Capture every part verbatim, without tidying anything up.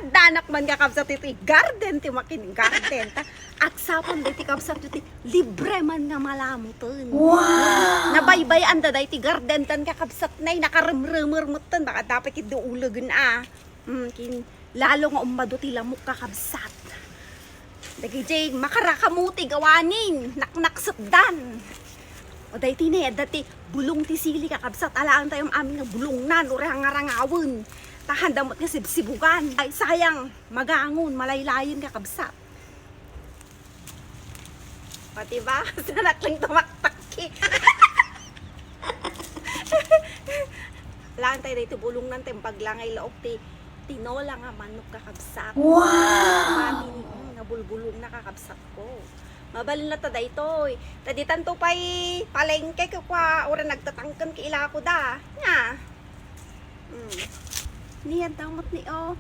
Danak man kakabsat iti garden, ti makin garden. Ta, agsapon da iti kabsat iti libre man nga malamuton. Wow! Nabaybay-an da da iti garden tan kakabsat nay, nakaremremer metten, baka dapat kid ulegen a. Mm, kin, lalo nga ummado ti lamok kakabsat. Dagiti makarakamuti gawanin, naknaksetdan. O daytoy ne, adda ti bulong ti sili kakabsat, alaen tayo amin nga bulongnan, uray nga rangawen. Tahan damot nga sibsibugan. Ay, sayang, magangon, malaylayen kakabsat. O, diba? Sa nakling tumaktakki. Alaen tayo daytoy bulongnan, tayo paglangay laok ti tinola nga manok kakabsat. Wow! Mami, mm, nga bulbulong na kakabsat ko. Mabalin latta daytoy. Ta ditan to pay palengke ko kwa, ura nagtatangken ki ilako da. Nga. Mm. Niyan damot ni, oh.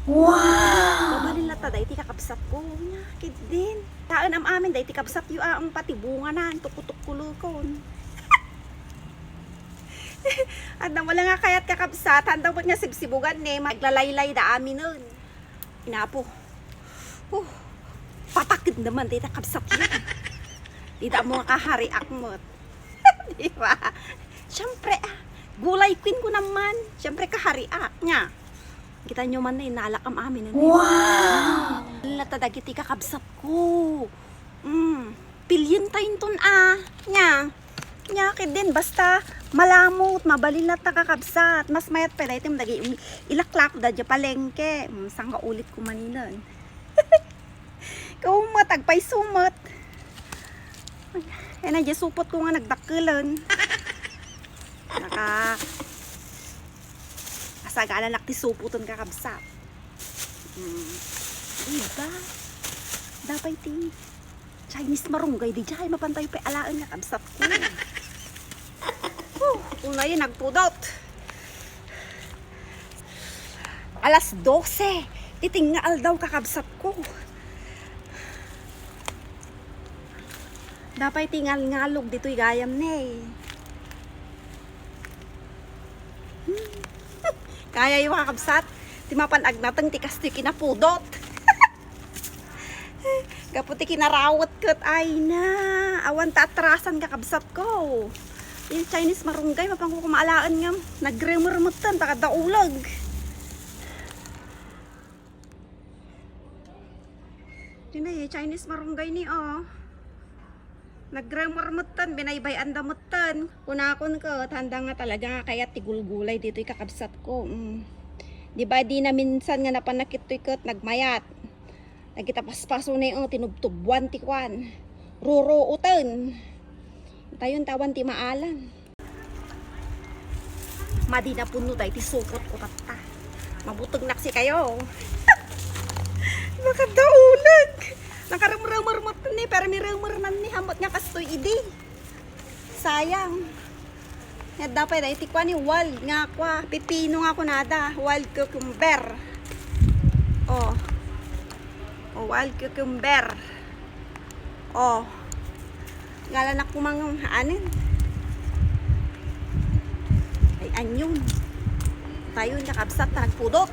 Wow! Mabalin latta daytoy kakabsat ko. Nga, kiddin. Taen am-amin daytoy kabsat yo, ah, ang pati bunga na, ang tukutukkulukon. Adda mo lang nga kayat kakabsat, handang nga sibsibugan ne, maglalaylay da aminen. Inapo. Huh. Patakid naman, dita kabsat yun. Dita mo nga kahariak mo. Di ba? Siyempre, ah, gulay queen ko naman. Siyempre, kahariak niya. Kita nyo man na inalak am amin. Wow! Lata dagiti kakabsat ko. Mm. Pilyen tayo ton, ah. Nya. Nya, kiddin, basta malamot, mabalin latta kakabsat. Mas mayat pa daytoy, dagi, ilaklak da dya palengke. Mm, sangga ulit ko maninen. Kaumat, agpayso met. Ay, na, dya supot ko nga nagdakkelen. Naka, asagana nak ti supoten kakabsat. Mm. Diba? Dapat ti Chinese marunggay di jay, mapan tayo pay alaen nga kabsat ko. Huh, unayen nagpudot. Alas dose, titing nga aldaw kakabsat ko. Dapat ti ngalngalog ditoy gayam ne. Hmm. Kaya yung kakabsat, ti mapan agnateng ti kastoy kinapudot. Gapu ti kinarawet ket, ay na, awan ta atrasan kakabsat ko. Yung Chinese marunggay, mapan ko kumaalaen nga nagremer metten, ta kadda uleg. Yun na, eh, Chinese marunggay ni, oh. Nagremer metten, binaybay-an da metten. Kunakon ko, tanda nga talaga nga kayat ti gulgulay ditoy kakabsat ko. Mm. Di ba, di na minsan nga napanakit toy ket nagmayat. Dagita paspaso ne, oh, tinubtubuan ti kuan. Ruruoten. Tayon tawan ti maalan. Madi na puno tayo ti supot ko tatta. Mabuteng nak si kayo. Makadaulag. Nakaremremer metten ni, pero miremer man ni, hamot nga kastoy idi. Sayang. Nga dapat ay ti kwa ni wild nga kwa, pipino nga kunada, wild cucumber. Oh. Oh, wild cucumber. Oh. Ngalanak ko mang anin. Ay, anyun. Tayo, nakabsat, nagpudot.